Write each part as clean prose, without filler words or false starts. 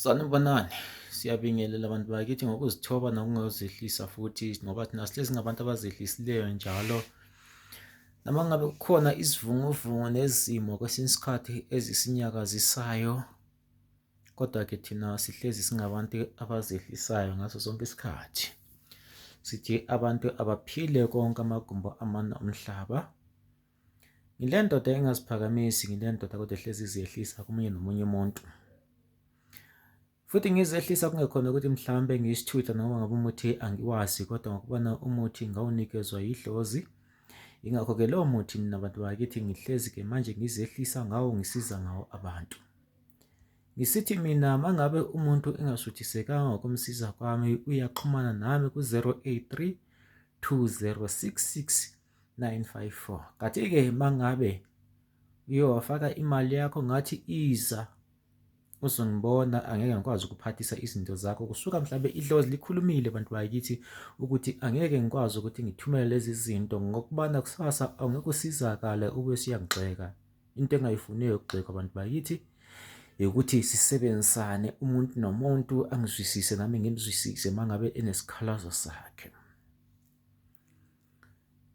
Sanibonani, siyabingelela abantu bakithi ngokuzithoba nokungozehlisa futhi ngoba thina sihlezi singabantu abazehlisileyo njalo. Noma ngabe kukhona isivunguvungu nezimo kwesinye isikhathi ezisinyakazisayo, kodwa-ke thina sihlezi singabantu abazehlisayo ngaso sonke isikhathi. Sithi abantu abaphile konke amagumbi amane omhlaba. Ngile ndoda engaziphakamisi, ngile ndoda kodwa ehlezi izehlisa komunye nomunye umuntu. Futhi ngizehlisa kungekhona ukuthi mhlawumbe ngiyisithutha noma ngabe umuthi angiwazi kodwa ngokubona umuthi ngawunikezwa yidlozi. Yingakho-ke lowo muthi nina bantu bakithi ngihlezi-ke manje ngizehlisa ngawo ngisiza ngawo abantu. Ngisithi mina mangabe umuntu engasuthisekanga ngokumsiza kwami uyaxhumana nami ku-083 2066 954. Kanti-ke mangabe uye wafaka imali yakho ngathi iza uzongibona angeke ngikwazi ukuphathisa izinto zakho kusuka mhlawumbe idlozi likhulumile bantu bakithi ukuthi angeke ngikwazi ukuthi ngithumele lezi zinto ngokubana kusasa angeke usizakale ube usuyangigxeka into engayifuniyo ukugxekwa abantu bakithi ukuthi sisebenzisane umuntu nomuntu angizwisise nami ngimzwisise mangabe enesikhalazo sakhe.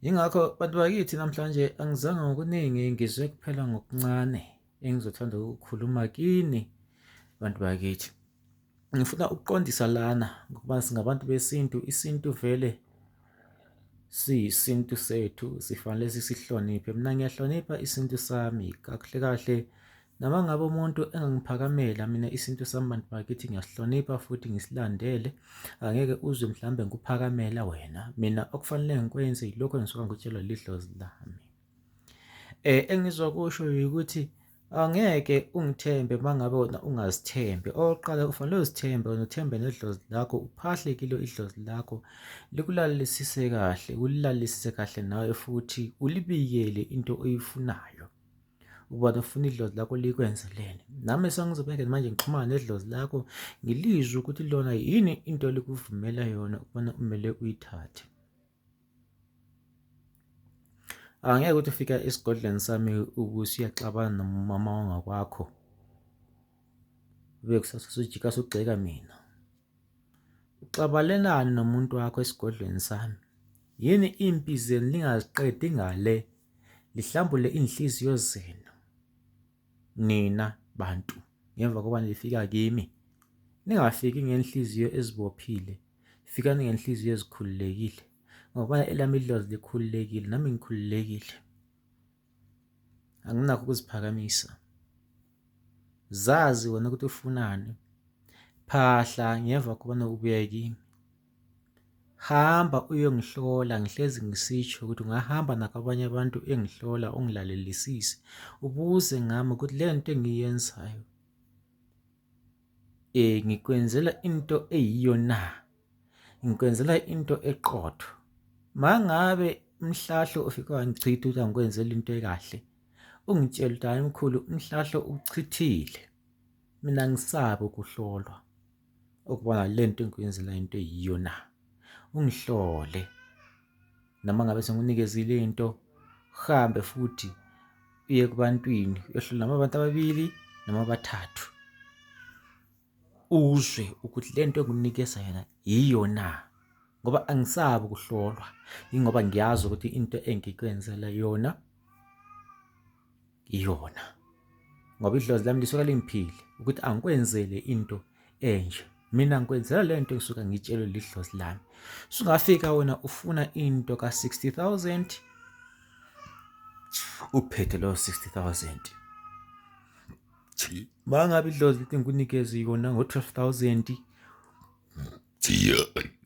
Yingakho bantu bakithi namhlanje angizange ngokuningi ngizwe kuphela ngokuncane engizothanda ukukhuluma kini bantu bakithi. Ngifuna ukuqondisa lana ngokuba singabantu besintu, isintu vele siyisintu sethu sifanele sisihloniphe. Mina ngiyahlonipha isintu sami kahle kahle Noma ngabe umuntu engangiphakamela mina isintu sami bantu bakithi ngiyasihlonipha futhi ngisilandele angeke uzwe mhlawumbe ngikuphakamela wena mina okufanele ngikwenze yilokho engisuka ngikutshelwa lidlozi lami. Engizwa kusho ukuthi angeke ungithembe uma ngabe wena ungazithembi. Okokuqala kufanele uzithembe wena uthembe nedlozi lakho uphahle kilo idlozi lakho likulalelisise kahle ulilalelisise kahle nawe futhi ulibikele into oyifunayo. Ukuba ufuna idlozi lakho likwenzelele. Nami sengizobeke manje ngixhumana nedlozi lakho ngilizwe ukuthi lona yini into elikuvumela yona ukubana kumele uyithathe. Angeke ukuthi ufika esigodlweni sami ubusuyaxabana nomama wangakwakho. Ube kusasa usujika sugxeka mina. Uxabalenani nomuntu wakho esigodlweni sami? Yini impi zenu ningaziqedi ngale lihlambule inhliziyo zenu nina bantu ngemva kokuba nifika kimi ningafiki ngenhliziyo ezibophile fikani ngenhliziyo ezikhululekile ngoba elami idlozi likhululekile nami ngikhululekile anginakho ukuziphakamisa zazi wena ukuthi ufunani phahla ngemva kobana ubuya kimi Hamba uyongihlola ngihlezi ngisisho ukuthi ungahamba nakwabanye abantu engihlola ungilalelisise ubuze ngami ukuthi le nto engiyenzayo ngikwenzela into eyiyo na ngikwenzela into eqotho mangabe umhlahlo ufike wangichitha ukuthi angikwenzela into ekahle ungitshela ukuthi hayi mkhulu umhlahlo uchithile mina ngisabe ukuhlolwa ukubona le nto engikuyenzela into eyiyo na ungihlole noma ngabe sengunikezile into uhambe futhi uye kubantwini uyohlola noma abantu ababili noma abathathu uzwe ukuthi le nto engikunikeza yona yiyo na ngoba angisabi ukuhlolwa yingoba ngiyazi ukuthi into engikwenzela yona iyona ngoba idlozi lami lisuka lingiphile ukuthi angikwenzele into enje mina ngikwenzela le nto ngisuka ngitshelwe lidlozi lami sungafika wena ufuna into ka-60000 uphethe loyo 60000 mangabe idlozi lithi ngikunikeze yona ngo-12000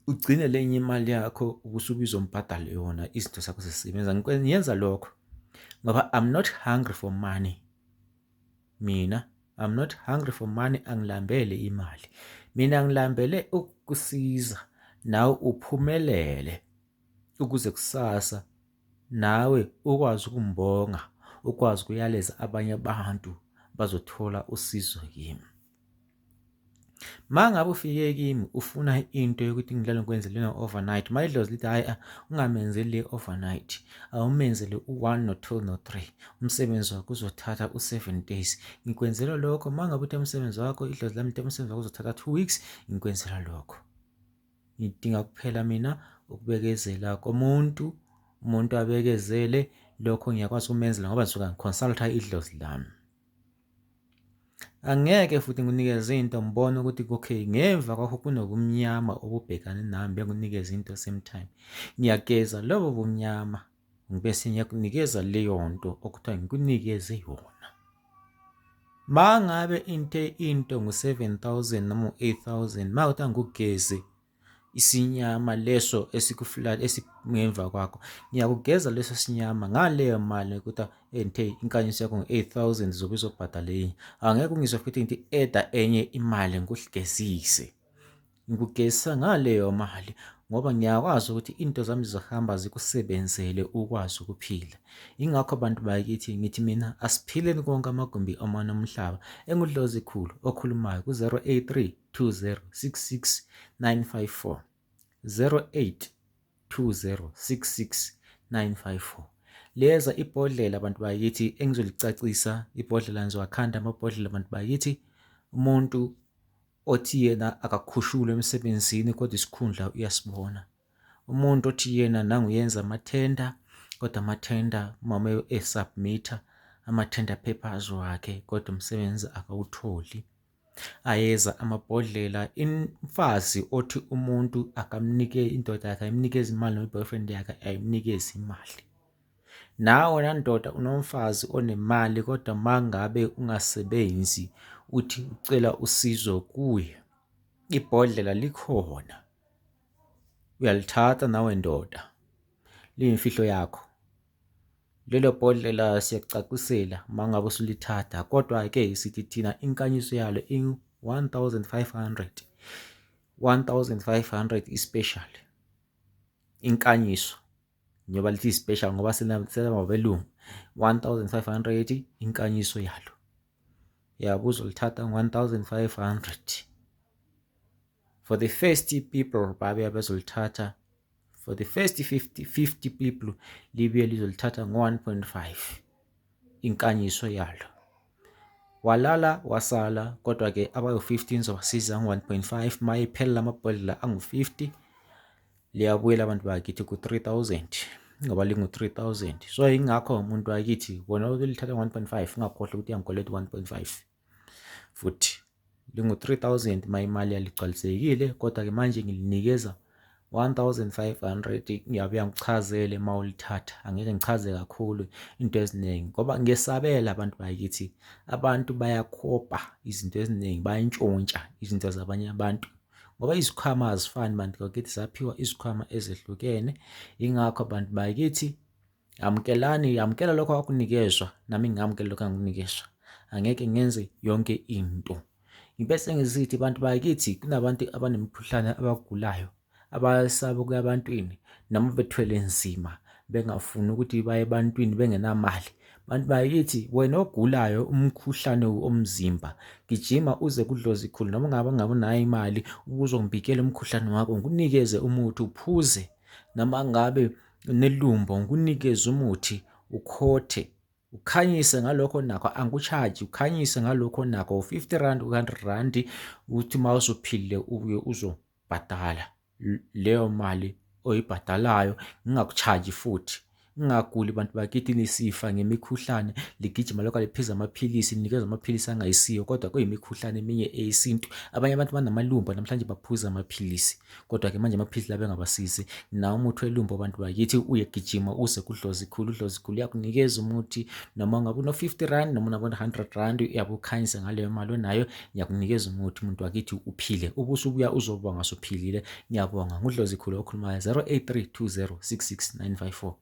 ugcine lenye imali yakho ubusubiza umbhadale yona izinto zakho zisebenza ngiyenza lokho ngoba I'm not hungry for money mina I'm not hungry for money angilambele imali mina ngilambele ukukusiza nawe uphumelele ukuze kusasa nawe ukwazi ukumbonga ukwazi ukuyaleza abanye abantu bazothola usizo kimi. Ma ngabe ufike kimi ufuna into yokuthi ngilale ngikwenze lena overnight, ma idlozi lithi hhayi ungamenzeli le overnight, awumenzele u-1 no-2 no-3, umsebenzi wakho uzothatha u-7 days. Ngikwenzela lokho. Ma ngabe uthi umsebenzi wakho, idlozi lami lithi umsebenzi wakho uzothatha 2 weeks, ngikwenzela lokho. Ngidinga kuphela mina ukubekezela komuntu, umuntu abekezele, lokho ngiyakwazi ukumenzela ngoba ngisuka ngiconsulta idlozi lami. Angeke futhi ngikunikeze into ngibone ukuthi okay ngemva kwakho kunobumnyama obubhekane nami, bengikunikeza into same time. Ngiyageza lobo bumnyama ngibese ngiyakunikeza leyo nto okuthiwa ngikunikeze yona. Ma ngabe into ngu-7,000 noma u-8,000, ma kuthiwa ngikugeze isinyama leso esikuflat esingemva kwakho, ngiyakugeza leso sinyama ngaleyo mali ukuthi enthe inkanyiso yakho ngu-8,000 zobe uzobhadala enye. Angeke ungizwe futhi ngithi eda enye imali ngikugezise. Ngikugezisa ngaleyo mali ngoba ngiyakwazi ukuthi into zami zizohamba zikusebenzele ukwazi ukuphila. Ingakho bantu bakithi ngithi mina asiphileni konke amagumbi omane omhlaba. Engudlozi khulu okhulumayo ku-083 20 66 954, 08 20 66 954. Leza ibhodlela abantu bakithi engizolicacisa, ibhodlela ngizowakhanda amabhodlela abantu bakithi. Umuntu othi yena akakhushulwe emsebenzini kodwa isikhundla uyasibona. Umuntu othi yena nanguyenza amathenda kodwa amathenda mama esubmitha amathenda papers wakhe kodwa umsebenzi akawutholi. Ayeza amabhodlela imfazi othi umuntu akamnike indoda yakhe ayimnikeze imali noma i-boyfriend yakhe ayimnikeze imali. Nawe nandoda unomfazi onemali kodwa mangabe ungasebenzi uthi ucela usizo kuye, ibhodlela likhona uyalithatha nawe ndoda, liyimfihlo yakho. Lelo bhodlela siyakucacisela uma ngabe usulithatha, kodwa-ke sithi thina inkanyiso yalo ingu-1500, 1500 i-special inkanyiso, njengoba lithi special ngoba senababelungu, 1500 inkanyiso yalo. Yabo uzolithatha 1500 for the first people babe bezolithatha, for the first 50 people libuye lizolithatha ngo-1.5 inkanyiso yalo. Walala wasala, kodwa-ke abayu-15 zobasiza ngo-1.5. Ma iphela lamabhodlela angu-50 liyabuyela abantu bakithi ku-3000 ngoba lingu-3000. So ingakho umuntu wakithi wona ulithatha ngo-1.5, ungakhohlwa ukuthi uyangikweleta 1.5 futhi lingu-3000 ma imali yaligcwalisekile. Kodwa-ke manje ngilinikeza 1500, ngiyabuya ngichazele uma ulithatha. Angeke ngichaze kakhulu into eziningi ngoba ngiyesabela abantu bakithi, abantu bayakhopa izinto eziningi, bayantshontsha izinto zabanye abantu ngoba izikhwama azifani bantu bakithi, zaphiwa izikhwama ezehlukene. Ingakho abantu bakithi amukelani, yamukela lokho akunikezwa, nami ngingamukela lokho angikunikezwa. Angeke ngenze yonke into. Ngibese ngisithi bantu bakithi kunabantu abanemikhuhlane abagulayo abayasaba ukuya ebantwini noma bethwele nzima bengafuni ukuthi baye ebantwini bengenamali. Bantu bakithi wena ogulayo umkhuhlane omzimba, gijima uze kudlozi khulu noma ngabe ungabe unayo imali uzongibikela umkhuhlane wakho ngikunikeze umuthi uphuze, noma ngabe unelumbo ngikunikeze umuthi ukhothe ukhanyise ngalokho nakho, angikucharge, ukhanyise ngalokho nakho 50 rand 100 rand, uthi uma usuphilile ubuye uzobhadala leyo mali oyibhadalayo, ngingakucharge futhi. Ngingaguli bantu bakithi, nisifa ngemikhuhlane, ligijima lokho liphiza amaphilisi, linikeza amaphilisi angayisiyo, kodwa kuyimikhuhlane eminye eyesintu. Abanye abantu banamalumbo namhlanje baphuza amaphilisi, kodwa-ke manje amaphilisi labe engabasizi. Nawo umuthi welumbo bantu bakithi uyegijima uze kudlozi khulu, udlozi khulu uyakunikeza umuthi noma ngabe uno-50 rand noma unabo-100 rand, uyabukhanyisa ngaleyo mali onayo, ngiyakunikeza umuthi umuntu wakithi uphile, ubusubuya uzobonga usuphilile. Ngiyabonga, ngudlozi khulu okhulumayo, 083 206 6954.